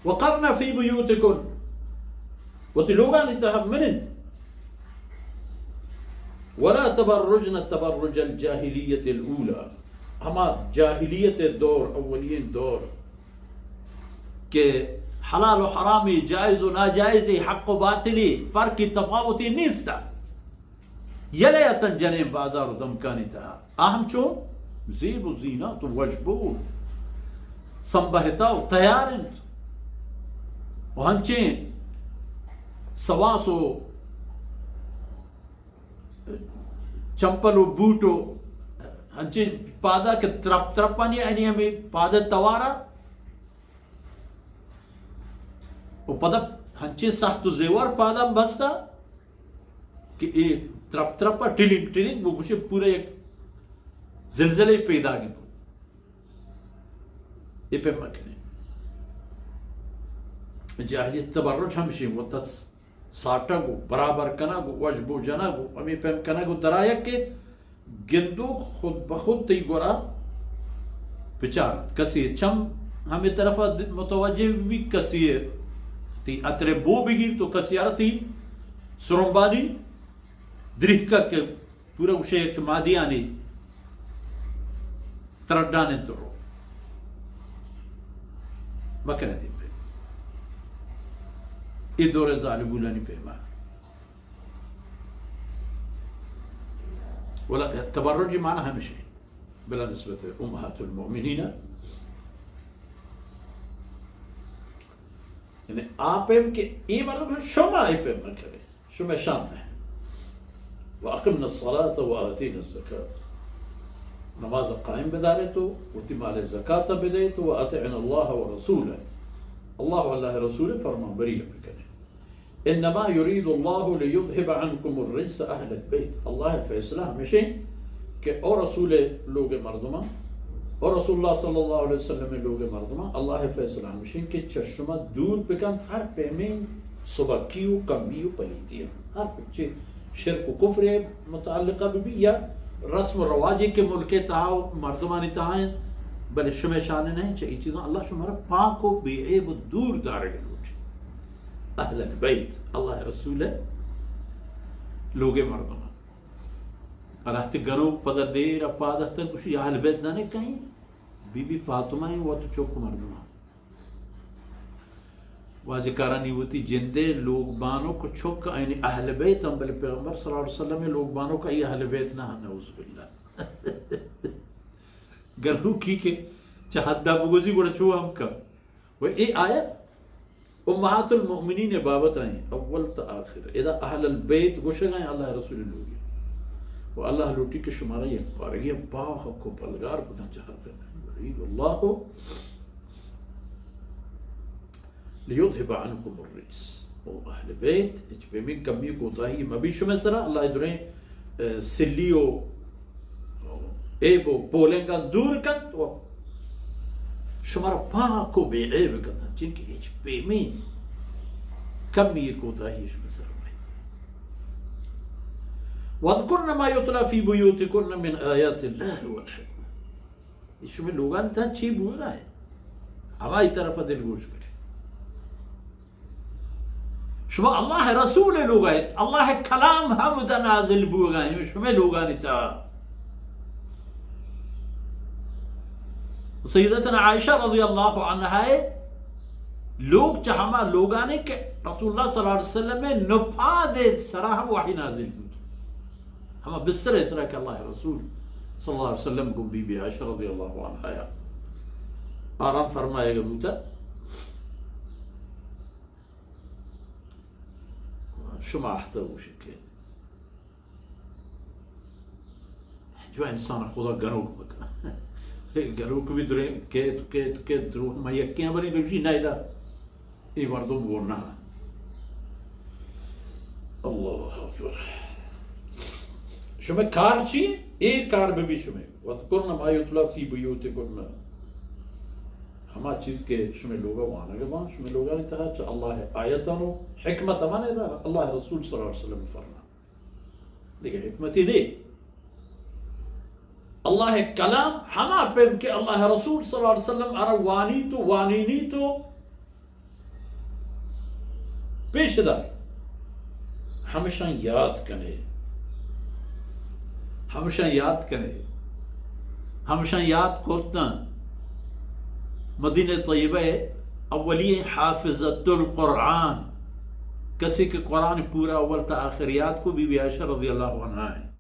وقرن فی بیوتکن، وتی لوگانی تہا منند۔ ولا تبرجن تبرج الجاہلیۃ الاولی، ہما جاہلیت دور، اولین دور کہ حلال و حرامی، جائز و ناجائزی، حق و باطلی، فرقی تفاوتی نیست۔ یلہ اتن جنین بازار و دمکانی تہا۔ آ ہم چون زیب و زینت و وشبو سنبہتا و تیار انت۔ و ہنچیں سواس و چمپل و بوٹ و ہنچیں پادا کہ ترپ ترپانی، یعنی ہمیں پادا توارا و پدا ہنچیں سخت و زیور پادا بستا کہ اے ترپ ترپ ء ٹلنگ ٹلنگ بو گوشے پورا یک زلزلے پیداگ بو۔ اے پیم مکنے۔ جاہلیت تبرج ہمشی وت ساٹگ و برابر کنگ و وش بو جنگ و ہمے پیم کنگ و درایگ کہ گندوک خود بہ خود تئی گورا بچار انت۔ کسی چم ہمے طرفا د-، متوجہ بی، کسی تئی عطر بو بگیر تو کسی آرا تئی سرمبانی دریکا کہ پورا گوشے کہ مادیانی ترڈان انت رو۔ مکنے دیم پہ۔ اے دور زالبولانی پیما۔ ولا تبرج معنی ہمشی بلا نسبت امہات المؤمنین۔ یعنی آ پیم کہ اے مردم شما اے پیم نہ کرے، شما شان نہ۔ واقمن الصلاة وآتین الزکاة، نماز قائم بدارے تو وتی مال زکات بدے تو واطعن اللہ ورسولہ، اللہ و اللہ رسول فرمان بری بکنے۔ انما یرید اللہ لیذهب عنکم الرجس اہل البیت۔ اللہ فیصلہ ہمیشہ کہ او رسول لوگ مردمان، او رسول اللہ صلی اللہ علیہ وسلم لوگ مردمان، اللہ فیصلہ ہمیشہ کہ چہ شما دور بکنت ہر پیمیں سبکی و کمی و پلیتی۔ ہر چی شرک و کفر متعلقہ بی یا رسم و رواجی کہ ملک تہا و مردمانی تہا ہیں، بلے شمع شان نہیں، چہ ای چیزاں اللہ شما را پاک و بے عیب و دور دارگ لوٹی۔ اہل البیت، اللہ رسول لوگ مردم۔ اللہ تی گنوک پدا دیر پاد اتک گوشی اہل بیت زانے کہیں؟ بی بی فاطمہ ہیں وت چوک مردم۔ واجہ کارانی وتی جندے لوگ بانک چوک آئینی اہل بیت ہم، بلے پیغمبر صلی اللہ علیہ وسلم لوگ بانک ای اہل بیت نہ، نعوذ باللہ۔ گنوکی کہ چہ حدا بگوزی گڑا چو ہم کم۔ و اے آیت امہات المؤمنین بابت آئیں، اول تا آخر۔ ادا اہل البیت گوشگ آئیں اللہ رسول لوگی۔ و اللہ لوٹی کہ شمارا یک پارگی پاک کو پلگار بکن جہاد میں۔ یرید اللہ لیذهب عنکم الرجس۔ او اہل بیت، ہچ پیمیں کمی کوتاہی مبی شمے سرا، اللہ دریں، اے، سلی و عیب و پولنگاں دور کنت و شمارا پاک و بے عیب کنت، چنکہ ہچ پیمیں کمی کوتاہی شمے سرا مبی۔ واذکرن ما یتلی فی بیوتکن من آیات اللہ والحکمہ۔ اے شمے لوگانی تہا چی بوگا ہے؟ ہمائی طرف دل گوش کرے۔ شما اللہ رسول لوگا ہے، اللہ کلام ہم دا نازل بوگا ہے، شمے لوگانی تہا۔ سیدتنا عائشہ رضی اللہ عنہا لوگ چہ ہما لوگانے کہ رسول اللہ صلی اللہ علیہ وسلم نپاد سرا ہم وحی نازل بود۔ ہما بستر اسرا کہ اللہ رسول صلی اللہ علیہ وسلم گوں بی بی عائشہ رضی اللہ عنہا یا آرام فرمائے گا بوتا۔ شما احتر گوشت کہ جو انسان خدا گنوک بکن۔ گنوک بھی درے کیت، کیت، کیت، درو ہما یکیاں بریں گوشی نہ ادا۔ اے مردم گون نہ۔ اللہ اکبر۔ شمے کار چی؟ اے کار بہ بی شمے۔ واذکرن ما یتلی فی بیوتکن۔ ہما چیز کہ شمے لوگا وانگ باں، شمے لوگانی تہا چہ اللہ آیتان و حکمت ہمانے دا اللہ رسول صلی اللہ علیہ وسلم فرمان۔ دیگہ حکمتی نہیں۔ اللہ کلام ہما پیم کہ اللہ رسول صلی اللہ علیہ وسلم ارا وانی تو، وانینی تو، پیش دار، ہمشاں یاد کنے، ہمشاں یاد کنے، ہمشاں یاد کرتن۔ مدینہ طیبہ اولی حافظۃ القرآن، کسی کہ قرآن پورا اول تا آخر یاد کو، بی بی عائشہ رضی اللہ عنہا ہے۔